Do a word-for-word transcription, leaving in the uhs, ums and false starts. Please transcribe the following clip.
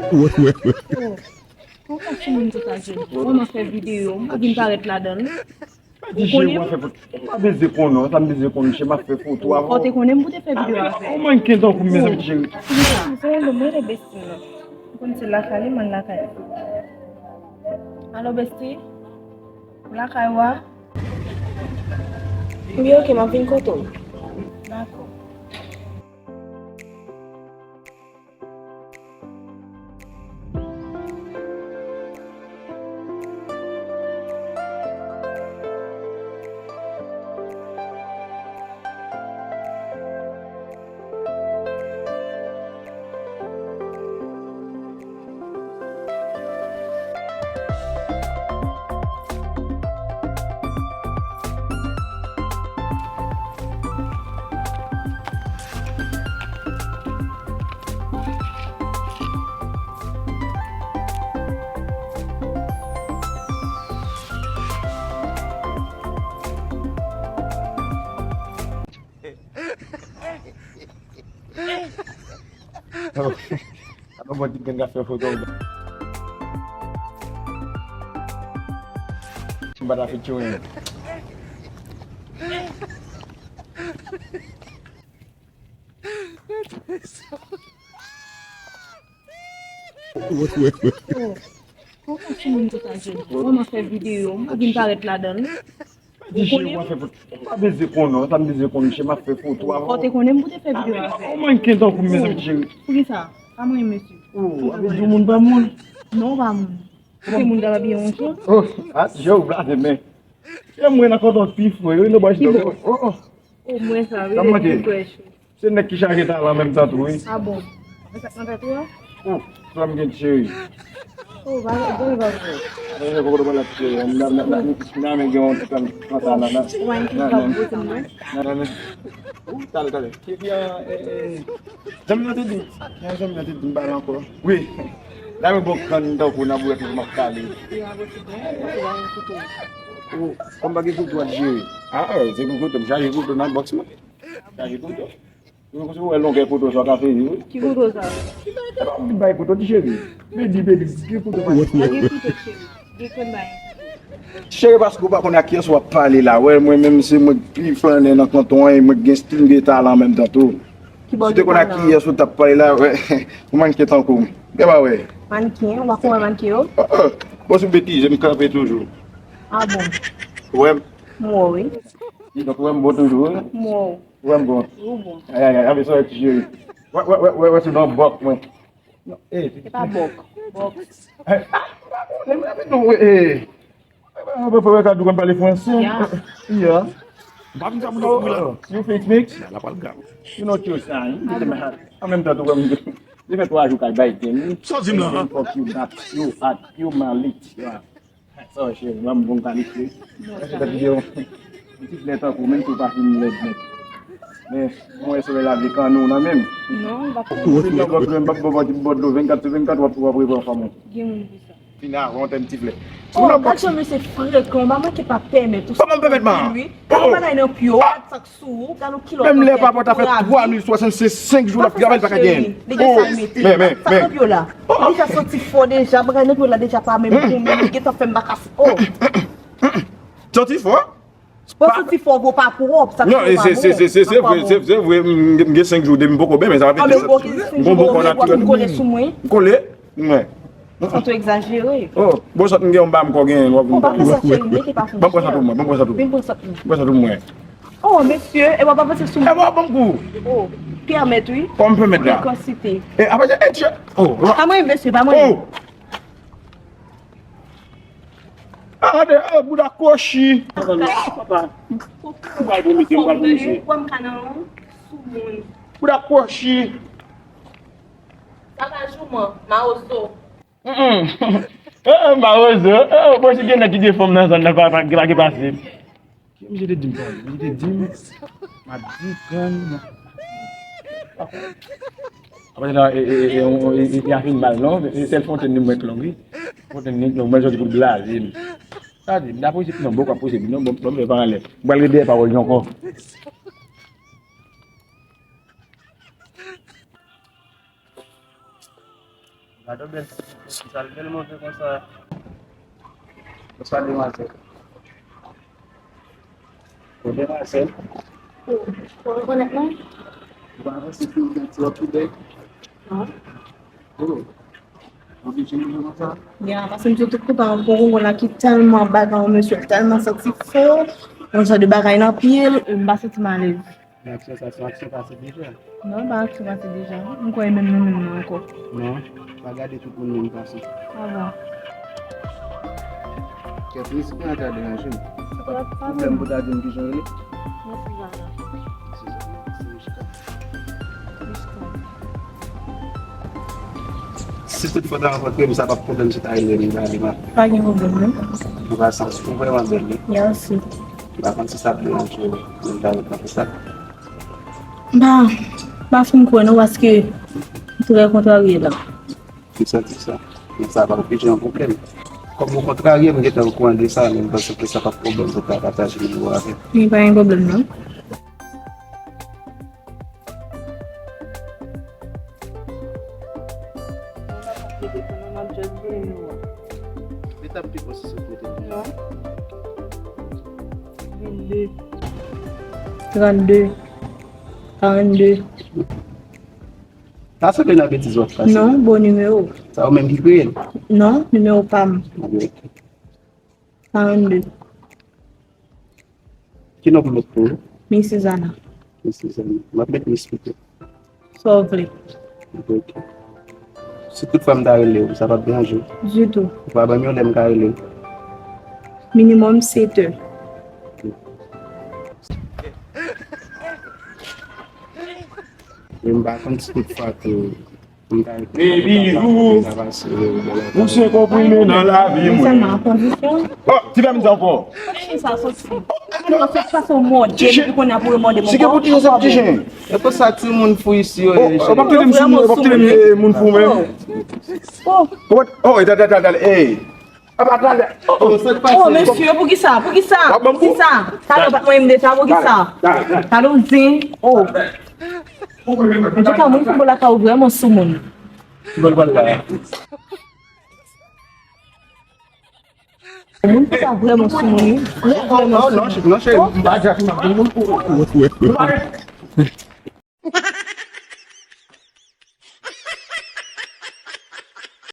Wè, wè, wè. Oh, konsa timoun sa jwenn? Kòman fè videyo? M pa vin parèt ladan l. Ou konnen? Ou pa bezwen konnen, sa m bezwen konnen, se m ap fè foto avè w. Ou te konnen m pou te fè videyo avè w. Ou manken tankou m, mezanmi, cheri. Poukisa? Se yon nonm, rele besti m nan. Ou konn se lakay li, m al lakay li. Alo, besti? Ou lakay ou a? Wi, ok, m ap vin kote w. Dakò. Alò, alò, mwen di gen ka fè foto. M pa ta featuring. Wè, wè, wè. Oh, konsa timoun sa jwenn? Kòman fè videyo? M pa vin parèt ladan l. Ou konnen? Ou pa bezwen konnen, sa m bezwen konnen, se m ap fè foto avè w. Ou te konnen m pou te fè videyo avè w. Ou manken tankou m, mezanmi, cheri. Poukisa? Pa mwen, mesye. Oh, ou ap di moun pa moun? Non, ou pa moun. Ou te moun ta abiye yon jan. Oh, ah, je ou blaze, men. Se mwen nan kòtòn pi fre, wi, nou bòch. Ki bò? Oh, oh. O mwen sa, wi, sa m manke. Se nèg ki chaje talan menm tan tou, wi. Ah bon? E sa k nan tèt ou a? Oh, sa m gen cheri. Oh, ba, ba, ba, ba. Mwen gen kokoto pale ak cheri. Nan, nan, nan, nan, nan, men gen yon ti tan, tan, tan, nan, nan. Ou pa gen ti nan, nan, nan, nan. Oh, talè, talè. Ki, ki, eh, eh, eh. Zanmi nan te di m. Zanmi nan te di m, ba la ankò. Wi. La men bon kann tankou nan bourèt mwen m ap kale. Wi, a bon, se bon. Ou se ba yon kouto. Oh, kòm pa gen kouto a jere. Ah, ah, se pou kouto, m chaje kouto nan bòks mwen. Chaje kouto. Ou wè longè kouto sa w ka fè li, wi. Ki kouto sa? Ki bay kouto, ti cheri? Bedi, bedi, gen kouto pa. Pa gen kouto, cheri. Gen kòm bay. Cheri, paske ou pa konn ak kiyès w ap pale la. Wè, mwen menm, se mwen k pi flannè nan kanton an, e mwen k gen stil, m gen talan an menm tan tou. Si w te konn ak kiyès ou t ap pale la, wè, ou manke tankou m. Gen pa wè. Manken, ou pa konn wè manken yo? Oh, oh. Bon, si w betize, m kanpe toujou. Ah bon? Ou wè m? M wè w, wi. Kidonk, ou wè m bon toujou, wi? M wè w. Ou wè m bon? Ou bon. Ay, ay, ay, anbe sa wè ti cheri. Wè, wè, wè, wè, wè, se nan bòk mwen. Non, eh. Se pa bòk. Bòks. Eh, ah, m pa konnen, men, non, eh. Mwen fè wè ka di w konn pale fransè. Ya. Ya. M pa vin sa moun yo kouri la. You fix mix? Ya, la pral grav. You know your sign. An menm tan tou, wè m, li fè twa jou kay bay gen. Sa w di m la, an? Fuck you, that, you hot, you malit, you are. Sa wè cheri, mwen m bon kalite. Èske tèt videyo? Pitit lè tankou, menm si w pa fin lèd nèt. Men, mwen wè solèy la vle kanne w nan men m. Non, m pa kanne w. Ou vin nan bòt mwen, m p ap ba w ti bòt dlo vennkat sou vennkat, w ap, w ap revwa fanm ou. Gen moun pou sa. Fin avan w tèm ti flè. Oh, gad jan mesye frekan, m pa manke pa pèmèt ou. Kòman m pèmèt, man? Wi. Gad yon bagay nan pye w, gad sa k sou ou, gad yon kilòt nan tèt ou. Menm lè papa ta fè twa mil swasannsenk jou l ap travay, l pa ka genyen. Li gen sa l mete. Men, men, men. Sa k nan pye w la? Li deja santi fò deja, bagay nan pye w la deja pa menm bon, men li gentan fè m pa ka. Oh. Santi fò? Bon, santi fò, vo pa pwòp, sa k fè w pa bon. Non, se, se, se, se, se vre, se, se vre, m, m gen senk jou depi m poko benyen, men sa pa vle di m gon bon kò natirèl. Kole sou mwen. M kole. Mwen. Sa tou egzajere. Oh, bon, sòt m gen yon ba m kò genyen, w ap vin pale. Ou pa fè sa, cheri, mete pa pou mwen. Ban m pran sa tou mwen, ban m pran sa tou. Vin pran sa pou mwen. Pran sa tou mwen. Oh, mesye, e w ap avanse sou mwen. E w ap ban m kou. Oh, pèmèt wi. Kòman pèmèt la? Frekansite. E, apa, e, e, oh, pa mwen, mesye, pa mwen. Oh. Ah, gade, eh, bouda kwochi. Papa, papa. M pral vomite, m pral vomite. Bouda kwochi. Papa jouman, mawozo. Mm, mm. Eh, eh, mawozo. Eh, eh, bon, si gen nèg ki gen fanm nan zòn nan, pa, pa, pa gen pase. Ki misye te di m sa? Misye te di m, m ap di grann mwen. Apre sa, e, e, e, e, e, e, e, a fin mal, non? E, sèl fontenn li mwen k long, wi. Fontenn li k long, mwen sòti pou l blaze m. Sa di, m ta poze, non, bon, pa poze, non, bon, bon, men pa anlè. M pral ret dèyè pawòl li ankò. Gade bèl ti fi, sa l bèl monte konsa. Bonswa, demwazèl. Bon, demwazèl. Ou rekonèt mwen? Ou pa panse ke w gen ti wòb pi bèl? Non. Oh. Ou oblije manje konsa? Ya, paske m sot tout kontan pou ou la ki tèlman bagay yon mesye, tèlman santi fò, yon jan de bagay nan pye l, m pa santi m alèz. Men aksyon sa, se yon aksyon pase deja. Non, pa aksyon pase deja. M kwè menm nou menm nou ankò. Non, pa gade tout moun menm fason. Ah bon. Kèt, resi pa ta deranje m. Pwoblèm pou ta di m kijan w rele? Mwen Suzana. Suzana, se Mishka. Si tout fwa ta rankontre m, sa p ap pwoblèm si ta rele m, m ta rele m. Pa gen pwoblèm, non. An pasan, ou vrèman bèl, wi. Mèsi. M pa konn si sa ap deranje w, men m ta renmen fè sa. Ba, m pa fin kwè non, paske m trè kontrarye la. M santi sa. Men sa pa anpeche yon pwoblèm. Kòm ou kontrarye, m gentan okouran de sa, men m panse ke sa p ap pwoblèm pou ta pataje nimewo avè m. Li pa gen pwoblèm non. Li t ap pi bon si se w t mete l. Non. Vennde. Trannde. Karannde. Sa sanble nan betiz w ap pase. Non, bon nimewo. Sa ou menm ki kreye l? Non, nimewo pa m. Ok. Karannde. Ki non pou m met pou ou? Miss Suzana. Miss Suzana. M ap met Miss pito. Sa w vle. Ok. Si tout fwa m ta rele w, sa p ap deranje w? Ditou. Ou pa ban m yon lè m ka rele w? Minimòm sèt è. Men m pa konn si tout fwa tou. Baby, ou, ou se konprime nan lavi mwen. Oh, ti fè m sa ankò. Sa soti. Mwen fè fason mòde, epi kounye a pou yo mòde mwen. Si gen pou ti jen, se pou ti jen. E pou sa timoun fou isi yo ye. Oh, w ap tande m sou moun, w ap tande m, eh, moun fou menm. Oh, oh, dale, dale, dale, eh. Apa, dale. Oh, oh, mesye, poukisa? Poukisa? Poukisa? Talè w pa t mwen de sa, poukisa? Talè w zen. Oh. Antouka, moun ki bò lakay ou vrèman sou moun. Ki bò l pral la? Moun ki sa vrèman sou moun, wi. Vrè, vrèman sou moun. Non, non, cheri, m pa djak nan moun pou ou.